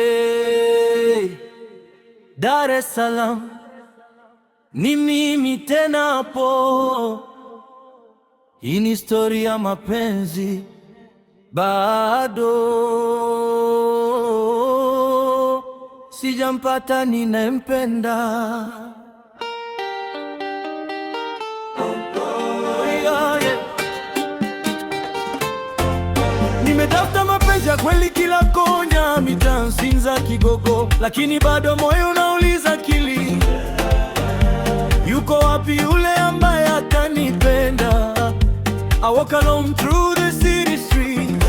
Hey, Dar es Salaam, ni mimi tena hapo. Hii ni story ya mapenzi, bado sijampata ninayempenda. Oh, yeah. Nimetafuta mapenzi ya kweli kila kona, mitaa Sinza, Kigogo, lakini bado moyo unauliza akili, yuko wapi yule ambaye atanipenda? I walk alone through the city streets,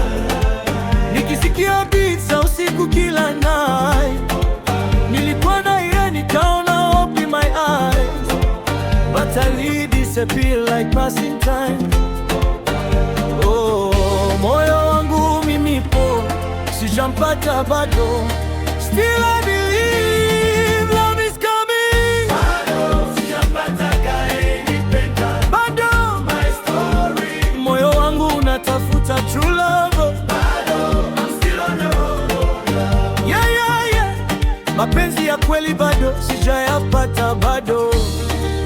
nikisikia beats za usiku kila night. Nilikuwa na yeye nikaona hope in my eyes, but I disappear like passing time. Oh, moyo wangu mimi po sijampata bado, still I believe love is coming. Bado sijampata atakayenipenda. Bado My story. Moyo wangu unatafuta true love. Bado I'm still on the road. Yeah. Mapenzi ya kweli bado sijayapata bado,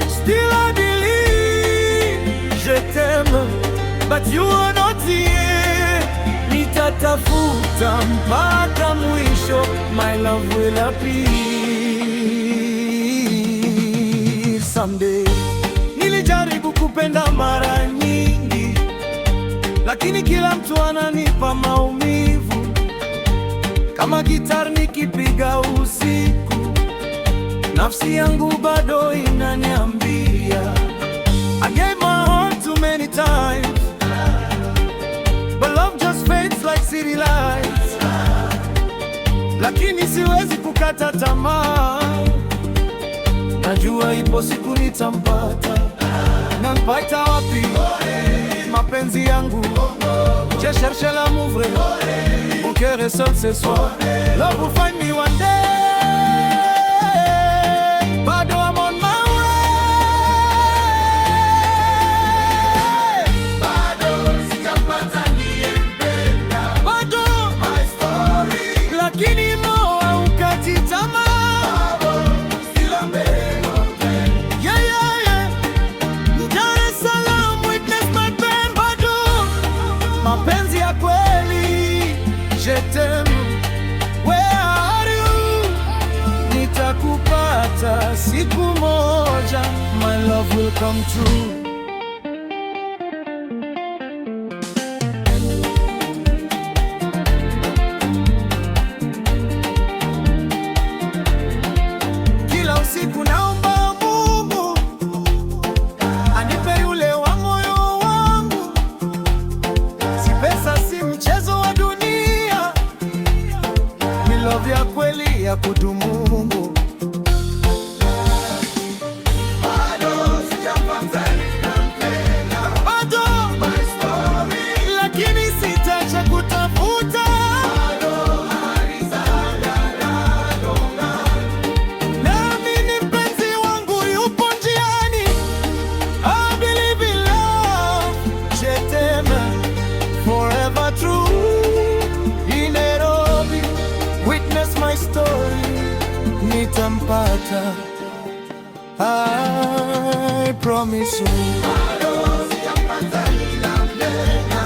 still I believe. Je t'aime but you are not here. Nitatafuta mpaka mwisho, my love will appear someday. Nilijaribu kupenda mara nyingi, lakini kila mtu ananipa maumivu kama gitar nikipiga usiku, nafsi yangu bado inaniambia I gave my heart too many times, but love just fades like city lights. Lakini siwezi kukata tamaa, najua ipo siku nitampata. Nampata wapi mapenzi yangu? Je cherche l'amour vrai, mon cœur est seul ce soir. Love will find me one day. Bado I'm on my way. Bado sijampata niyempenda. Bado My story. Lakini moyo haukati tamaa. Bado still on the road. Yeah. Dar es Salaam, witness my pain. Bado mapenzi ya kweli. Je t'aime, where are you? Nitakupata siku moja, my love will come true. Kila usiku naomba Mungu anipe yule wa moyo wangu, si pesa, si mchezo wa dunia, ni love ya kweli ya kudumu. Bado sijampata ninampenda. Bado My story. Lakini sitaacha kutafuta. Bado harizadadadonga. Naamini mpenzi wangu yupo njiani. I believe in love. Je t'aime forever true. In Nairobi, witness my story. Nitampata, I promise you. Bado sijampata ninampenda.